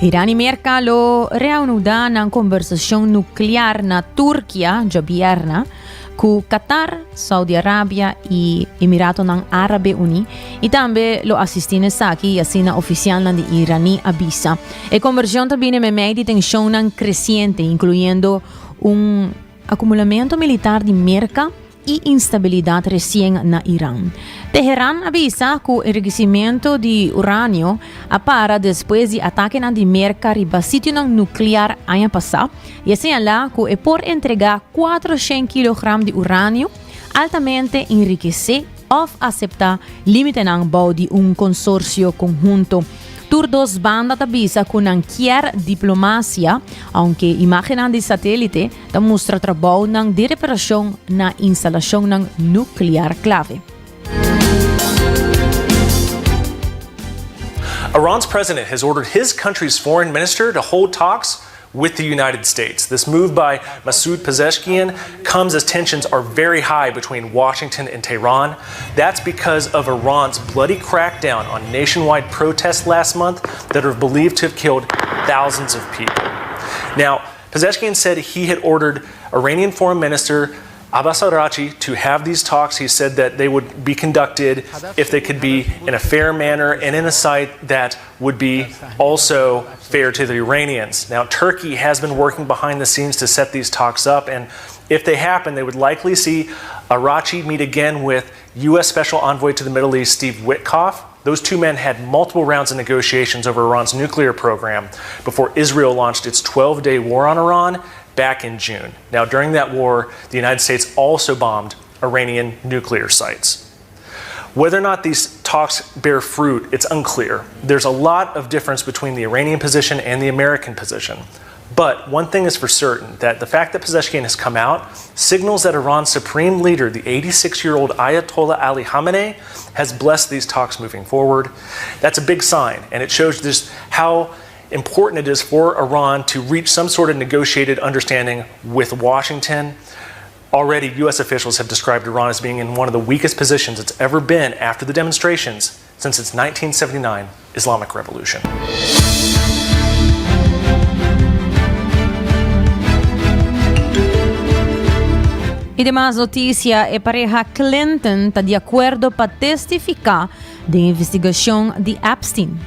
Iran i Merka lo reanudá nan kombersashon nuklear na Turkia djabièrna ku Qatar, Saudi Arabia i Emiratonan Árabe Uní i tambe lo asistí na esaki i asina ofisialnan di iraní a bisa. E kombershon ta bini meimei di tenshonnan kresiente, inkluyendo un akumulamentu militar di Merka i instabilidat resien na Iran. Teheran a bisa ku enrikisimentu di uranio a para despues di atakenan di Merka riba sitionan nuklear aña pasá i a señalá ku e por entregá 400 kilogram di uranio altamente enrikesé òf aseptá límitenan bou di un konsorsio konhunto. Tur dos banda ta bisa ku nan kier diplomasia, ounke imágennan di satélite ta mustra trabounan di reparashon na instalashonnan nuklear klave. Iran's president has ordered his country's foreign minister to hold talks with the United States. This move by Masoud Pezeshkian comes as tensions are very high between Washington and Tehran. That's because of Iran's bloody crackdown on nationwide protests last month that are believed to have killed thousands of people. Now, Pezeshkian said he had ordered Iranian Foreign Minister Abbas Araghchi to have these talks. He said that they would be conducted if they could be in a fair manner and in a site that would be also fair to the Iranians. Now, Turkey has been working behind the scenes to set these talks up, and if they happen, they would likely see Araghchi meet again with U.S. Special Envoy to the Middle East, Steve Witkoff. Those two men had multiple rounds of negotiations over Iran's nuclear program before Israel launched its 12 day war on Iran back in June. Now, during that war, the United States also bombed Iranian nuclear sites. Whether or not these talks bear fruit, it's unclear. There's a lot of difference between the Iranian position and the American position. But one thing is for certain that the fact that Pezeshkian has come out signals that Iran's supreme leader, the 86 year old Ayatollah Ali Khamenei, has blessed these talks moving forward. That's a big sign, and it shows just how important it is for Iran to reach some sort of negotiated understanding with Washington. Already, U.S. officials have described Iran as being in one of the weakest positions it's ever been after the demonstrations since its 1979 Islamic Revolution. I demas notisia, e pareha Clinton ta di akuerdo pa testifiká den investigashon di Epstein.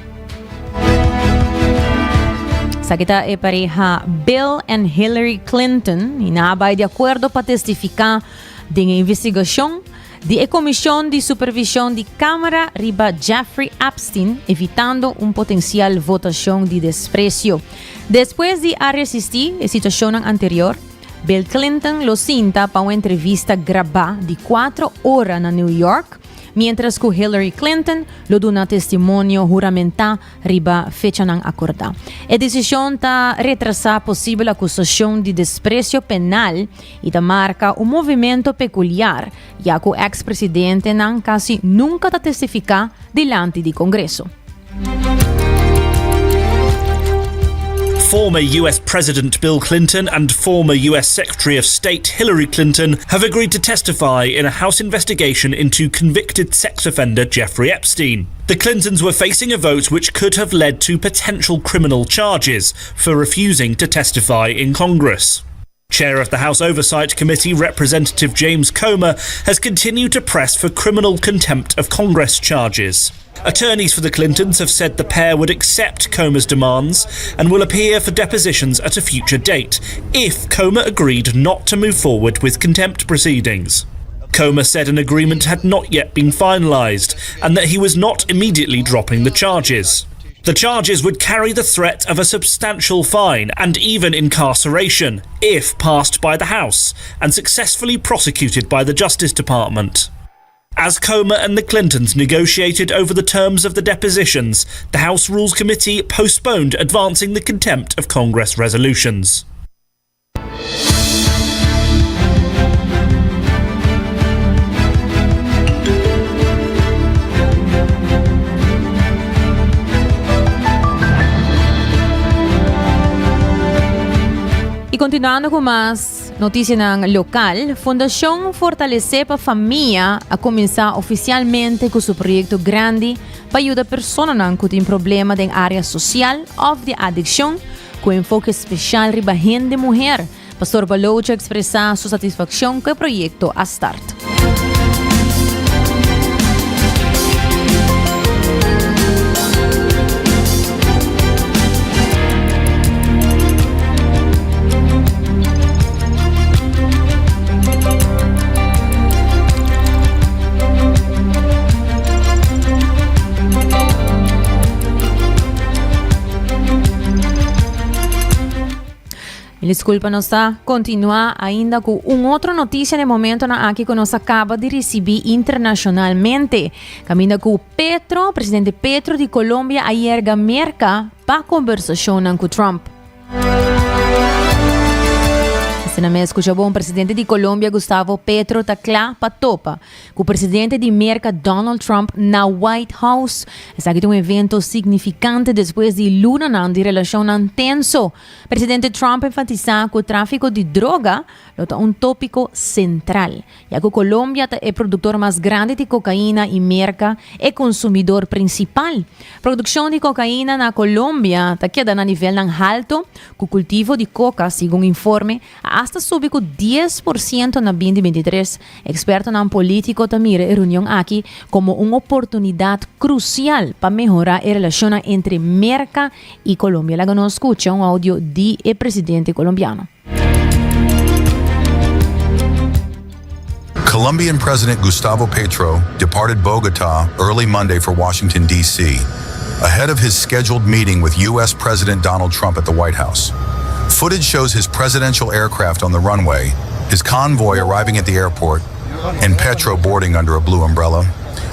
Esaki ta e pareha Bill and Hillary Clinton i nan a bai di akuerdo pa testifiká den e investigashon di e Komishon di Supervishon di Kámara riba Jeffrey Epstein, evitando un potensial votashon di despresio. Despues di a resistí e situashonnan anterior, Bill Clinton lo sinta pa un entrevista grabá di kuatro ora na New York. miéntras ku Hillary Clinton lo duna testimonio huramentá riba fechanan akordá. E desishon ta retrasá posibel akusashon di despresio penal i ta marka un movimento pekuliar, ya ku eks presidentenan kasi nunka ta testifiká dilanti di Kongreso. Former US President Bill Clinton and former US Secretary of State Hillary Clinton have agreed to testify in a House investigation into convicted sex offender Jeffrey Epstein. The Clintons were facing a vote which could have led to potential criminal charges for refusing to testify in Congress. Chair of the House Oversight Committee, Representative James Comer, has continued to press for criminal contempt of Congress charges. Attorneys for the Clintons have said the pair would accept Comer's demands and will appear for depositions at a future date if Comer agreed not to move forward with contempt proceedings. Comer said an agreement had not yet been finalised and that he was not immediately dropping the charges. The charges would carry the threat of a substantial fine and even incarceration if passed by the House and successfully prosecuted by the Justice Department. As Comer and the Clintons negotiated over the terms of the depositions, the House Rules Committee postponed advancing the contempt of Congress resolutions. Y continuando cu mas noticianan local, Fundacion Fortalece pa Famia a cuminsa oficialmente cu su proyecto grandi pa yuda personanan cu tin problema den area social of di adiccion Ku enfoke speshal riba hende muher, Pastor Baloch a ekspresá su satisfakshon ku e proyekto a start. Mi disculpa, nos ta continua ainda cu un otro noticia den momentonan aki cu nos acaba di ricibi internacionalmente. Caminda cu Petro, presidente Petro di Colombia a yerga Merca pa conversacionnan cu Trump. Asina mes scucha bon, presidente di Colombia Gustavo Petro ta cla pa topa cu presidente di Merca Donald Trump na White House. Esaki ta un evento significante despues di lunanan di relacionnan tenso. Presidente Trump enfatisa cu trafico di droga lo ta un topico central, ya cu Colombia ta e productor mas grandi di cocaina y Merca e consumidor principal. Produccion di cocaina na Colombia ta keda na nivelnan halto, cu cultivo di coca, segun informe, a hasta subi cu 10% na 2023. Expertonan politico ta mira e reunion aki como un oportunidad crucial pa mehora e relacionnan entre Merca y Colombia. Laga nos scucha un audio di e presidente colombiano. Colombian President Gustavo Petro departed Bogota early Monday for Washington, D.C., ahead of his scheduled meeting with U.S. President Donald Trump at the White House. Footage shows his presidential aircraft on the runway, his convoy arriving at the airport, and Petro boarding under a blue umbrella.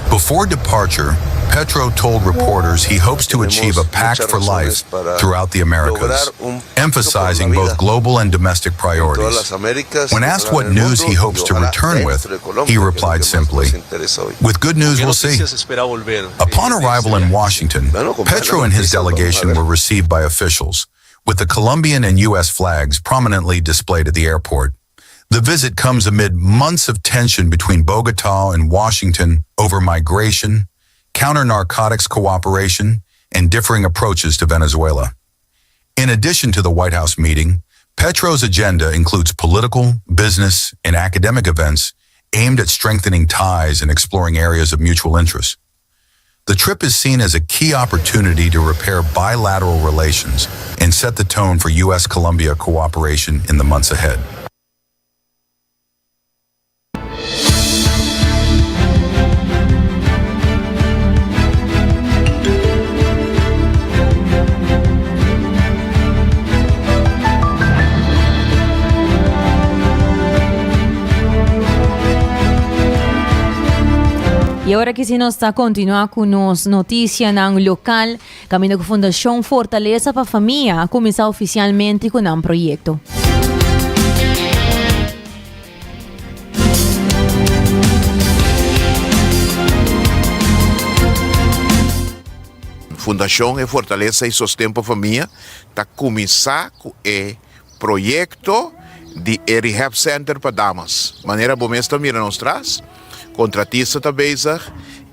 Before departure, Petro told reporters he hopes to achieve a pact for life throughout the Americas, emphasizing both global and domestic priorities. When asked what news he hopes to return with, he replied simply, With good news, we'll see. Upon arrival in Washington, Petro and his delegation were received by officials, with the Colombian and U.S. flags prominently displayed at the airport. The visit comes amid months of tension between Bogota and Washington over migration, counter-narcotics cooperation, and differing approaches to Venezuela. In addition to the White House meeting, Petro's agenda includes political, business, and academic events aimed at strengthening ties and exploring areas of mutual interest. The trip is seen as a key opportunity to repair bilateral relations and set the tone for U.S.-Colombia cooperation in the months ahead. Y awor aki si nos ta continua cu nos noticianan local, caminda cu Fundacion Fortaleza pa Famia a cuminsa oficialmente cu nan proyecto. Fundacion E Fortaleza y Sosten pa Famia ta cuminsa cu e proyecto di e Rehab Center pa damas. Manera bo mes ta mira nos tras, contratista ta bezig,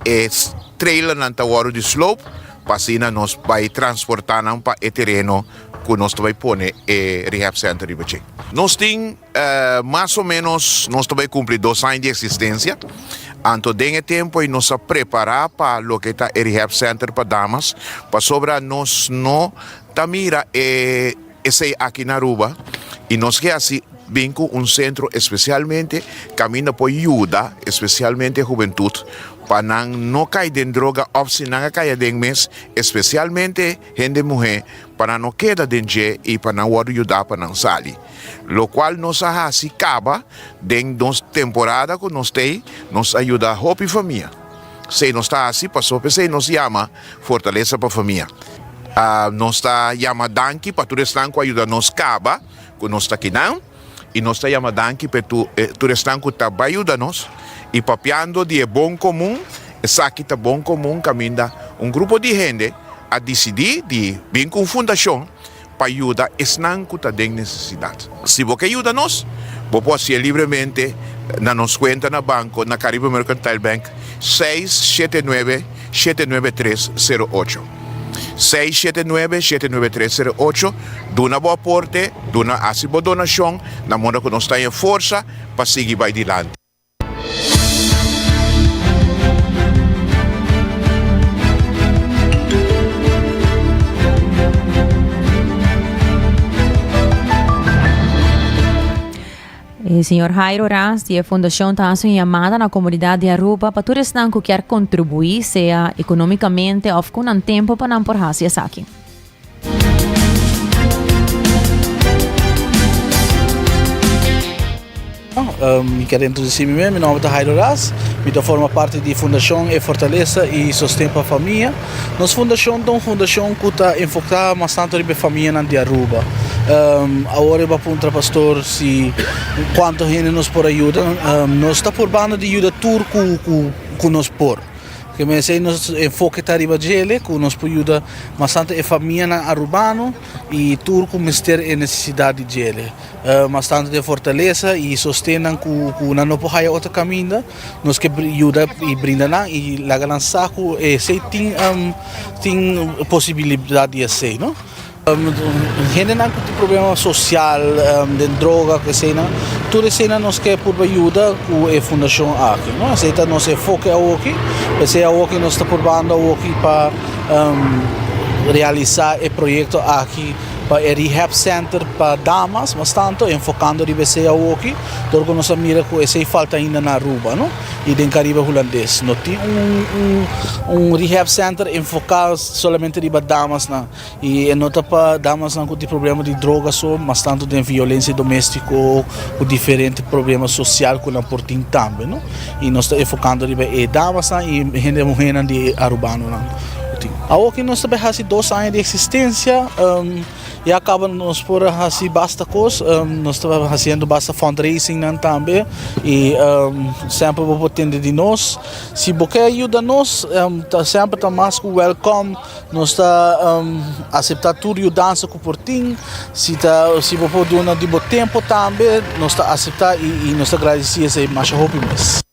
e trailernan ta wordo di sloop pa asina nos bay transporta nan pa e tereno cu nos ta bay pone e Rehab Center riba dje. Nos tin mas o menos nos ta bay cumpli dos aña di existencia, anto den e tempo ey nos a prepara pa loke ta e Rehab Center pa damas, pasobra nos no ta mira e Esei aki na Aruba y nos ke haci bin cu un centro especialmente caminda por yuda especialmente hubentud pa nan no cay den droga of si nan a cay aden mes especialmente hende muhe pa nan no keda den dje y pa nan wordo yuda pa nan sali. Locual nos a haci caba den nos temporada cu nos tey nos a yuda hopi famia. Esei nos ta haci pasobra p'esei nos yama Fortaleza pa Famia. Nos ta yama danki pa tur esnan ku a yuda nos kaba ku nos ta kinan i nos ta yama danki pa tur esnan ku ta bai yuda nos. I papiando di e bon komun, esaki ta bon komun kaminda un grupo di hende a disidí di bin ku un fundashon pa yuda esnan ku ta den nesesidat. Si bo ke yuda nos, bo por hasié libremente na nos kuenta na banko na Caribe Mercantile Bank, 679 793 08. 679 793 08. Duna bo aporte, duna hasi bo donashon na moda ku nos ta haña forsa pa sigui bai dilanti. E señor Jairo Ras di e fundacion ta haci un yamada na comunidad di Aruba pa tur esnan cu kier contribui, sea economicamente of cu nan tempo pa nan por haci esaki. Mi kier introduci mi mes, mi nomber ta Jairo Ras, mi ta forma parti di Fundacion E Fortaleza y Sosten pa Famia. Nos fundacion ta un fundacion cu ta enfoca mas tanto riba e famianan di Aruba. Awor e bo a puntra pastor si cuanto hende nos por a yuda, nos ta purbando di yuda tur cu nos por. Ke mester nos enfoke ta riba djele ku nos por yuda mas tantu e famianan arubano i tur ku mester e nesesidat di djele. Mas tantu den fortalesa i sostennan ku ku nan no por haya otro kaminda, nos ke yuda i brinda nan i laga nan sa ku esei tin tin posibilidat di esei no. Hendenan ku tin problema sosial, den droga ku eseinan, tur eseinan nos ke purba yuda ku e fundashon aki, no. Esei ta nos enfoke awoki, p'esei awoki nos ta purbando awoki pa realisá e proyekto aki pa e rehab center pa damas, mas tantu enfokando riba esei awoki, dor ku nos a mira ku esei falta ainda na Aruba, no, i den Karibe Hulandes. No tin un un rehab center enfoká solamente riba damasnan. I e no ta pa damasnan ku tin problema di droga so, mas tantu den violensia domestiko ku diferente problema sosial ku nan por tin tambe, no. I nos ta enfokando riba e damasnan i hende muhénan di e arubanonan ku tin. Awor ku nos ta bai hasi dos aña di eksistensia, ya kaba nos por a hasi basta kos, nos ta hasiendo basta fundraisingnan tambe i semper bo por tende di nos. Si bo ke yuda nos, ta semper ta mas ku wèlkòm. Nos ta aseptá tur yudansa ku por tin. Si ta si bo por duna di bo tempu tambe, nos ta aseptá i i nos ta gradisí esei masha hopi mes.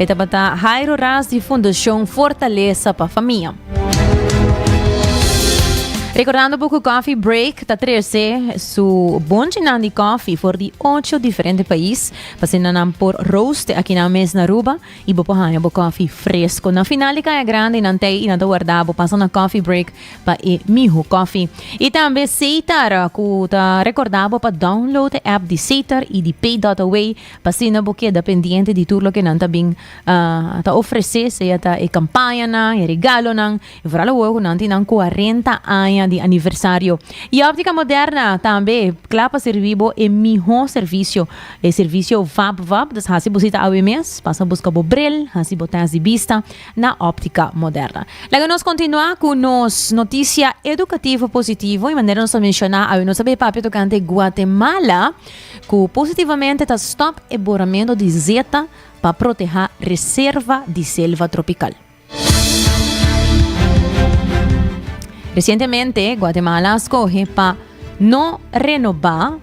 E tabata Jairo Ras di Fundacion Fortaleza pa Famia. Recordando bo cu Coffee Break ta trece su bonchinan di koffie for di ocho diferente pais pa asina nan por roast aki nan mes na Aruba y bo por haña bo koffie fresco. Na final di Caya Grande nan tey y nan ta warda bo pasa na Coffee Break pa e miho koffie. Y tambe Setar cu ta recorda bo pa download e app di Setar y di Pay.away pa asina bo keda pendiente di tur loke nan ta bin ta ofrece, sea ta e campañanan, e regalonan. I foral awor ku nan tin nan kuarenta aña di aniversario. I Óptica Moderna tambe kla pa sirbi bo e mihó servisio, e servisio vap vap. Dus hasi bo sita awe mes, pasa buska bo bril, hasi bo tèst di bista na Óptica Moderna. Laga nos kontinuá ku nos notisia edukativo positivo i manera nos a menshoná awe nos a bay papia tokante Guatemala ku positivamente ta stòp e boramentu di zeta pa protehá reserva di selva tropikal. Recientemente, Guatemala a scoge pa no renoba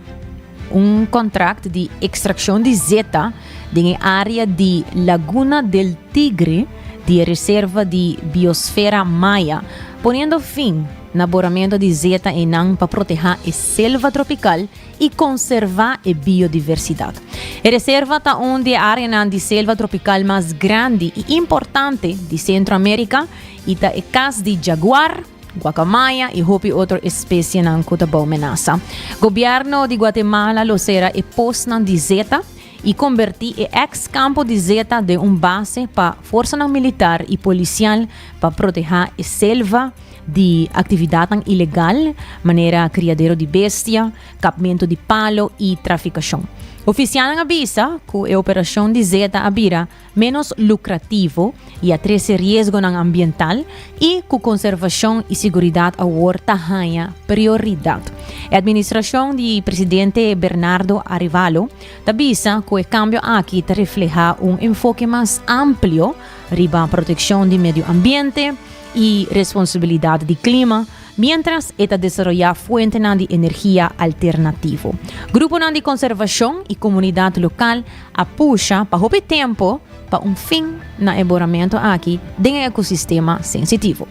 un contract di extraccion di zeta den e area di Laguna del Tigre di e reserva di biosfera Maya, poniendo fin na boramento di zeta einan pa proteha e selva tropical i konservá e biodiversidat. E reserva ta un di e áreanan di selva tropikal mas grandi i importante di Sentro Amérika i ta e kas di jaguar, guakamaya i hopi otro espesienan ku ta bou menasa. Gobièrnu di Guatemala lo sera e posnan di zeta i kombertí e eks kampo di zeta den un base pa forsanan militar i polisial pa protehá e selva di aktividatnan ilegal manera kriadero di bestia, kapmentu di palo i trafikashon. Ofisialnan a bisa ku e operashon di zeta a bira ménos lukrativo i a trese riesgonan ambiental i ku konservashon i siguridat awor ta haña prioridat. E administrashon di presidente Bernardo Arevalo ta bisa ku e kambio aki ta reflehá un enfoke mas amplio riba protekshon di medio ambiente, i responsabilidat di klima, miéntras e ta desaroyá fuentenan di energia alternativo. Gruponan di konservashon i komunidat lokal a pusha pa hopi tempu pa un fin na e boramentu aki den e ekosistema sensitivo.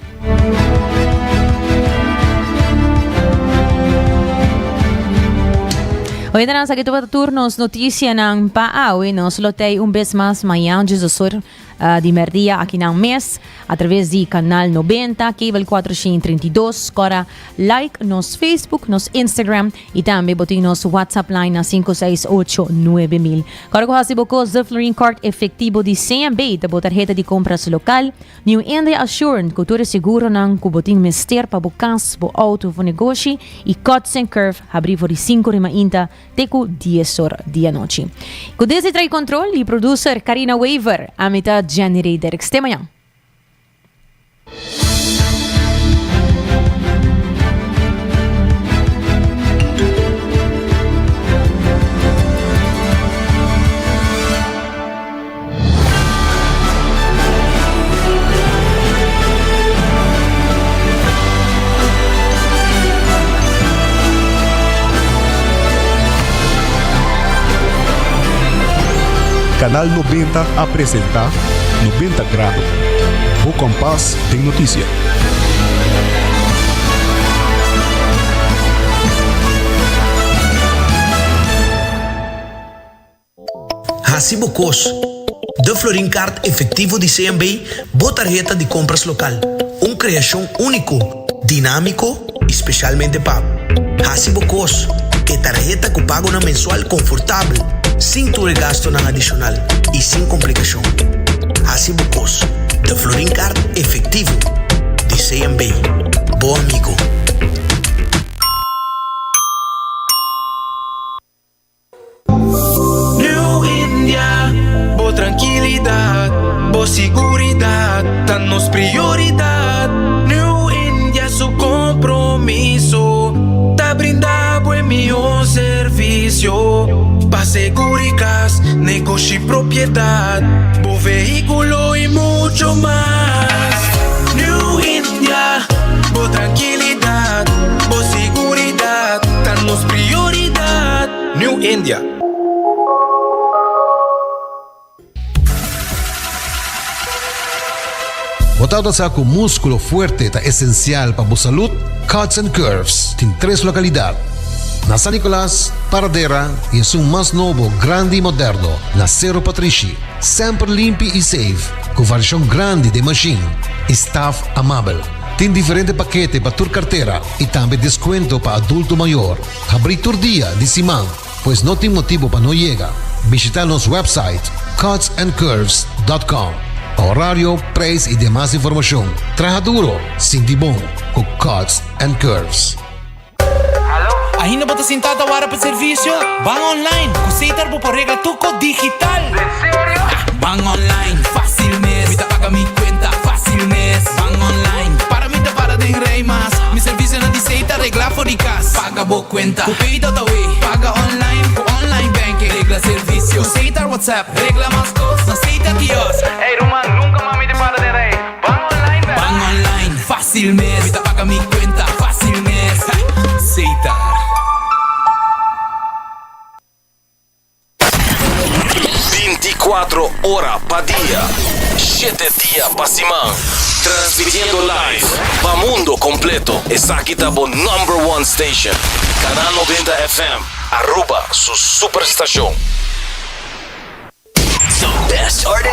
Oyentenan, esaki tabata tur nos notisianan pa awe. Nos lo tei un bes mas mañan djesosor. Di merdia aki nan mes a traves di Canal 90, Cable 432. Kora like nos Facebook, nos Instagram y tambe bo tin nos WhatsApp line na 568 9000. Kora ku hasi bo kos de Florin Card efectivo di CMB ta bo tarheta di compras local. New India Assurance ku tur e seguronan ku bo tin mester pa bo kas, bo auto of bo negoshi y Cuts and Curve habri for di 5 rima inta te ku dies or di anochi. Ku desde trai control y producer Karina Wever, ami ta Jenny Rederks. Te mañan. Canal 90 a presenta 90 Grado, bo kompas den notisia. Hasi bo kos. De Florin Card efectivo di CMB, bo tarheta di compras local. Un creacion unico, dinamico y specialmente pa bo. Hasi bo kos. E tarheta cu pagonan mensual confortabel, sin tur e gastonan adicional y sin complicacion. Hasi bo kos. De Florin Card efectivo di CMB. Bo amigo. New India, bo trankilidat, bo siguridat ta nos prioridat. New India su kompromiso ta brinda bo e mihó servisio pa seguri kas, negoshi, propiedat, bo vehíkulo i mucho mas. New India, bo trankilidat, bo siguridat ta nos prioridat. New India. Bo Bo tabata sa cu musculo fuerte ta esencial pa bo salud? Cuts and Curves tin tres localidad, na San Nicolas, Paradera y esun mas nobo, grandi y moderno na Cerro Patrishi. Semper limpi y safe, cu variacion grandi den machine y staff amabel. Tin diferente pakete pa tur cartera y tambe descuento pa adulto mayor. Habri tur dia di siman, pues no tin motibo pa no yega. Bishita nos website cutsandcurves.com pa horario, prijs y demas informacion. Traha duro, sinti bon cu Cuts and Curves. Ainda bo ta sinta ta wara pa servicio? Ban online! Cu Setar bo por regla tur cos digital! Den serio? Ban online, facil mes! Mi ta paga mi cuenta, facil mes! Ban online, para mi ta para den rij mas! Mi servicionan di Setar regla for di cas! Paga bo cuenta, cu Pay.awe! Paga online, cu online banking! Regla servicio, cu Setar WhatsApp! Regla mas cos, na Setar kiosk! Ey ruman, nunca mas mi ta para den rij! Ban online bèr! Ban online, fácil mes! Mi ta paga mi cuenta, fácil mes! Setar. 24 ora pa dia, shete dia pa siman. Transmitiendo live pa mundo completo. Esaki ta bo number one station. Canal 90 FM, Aruba su superstacion. The best artist.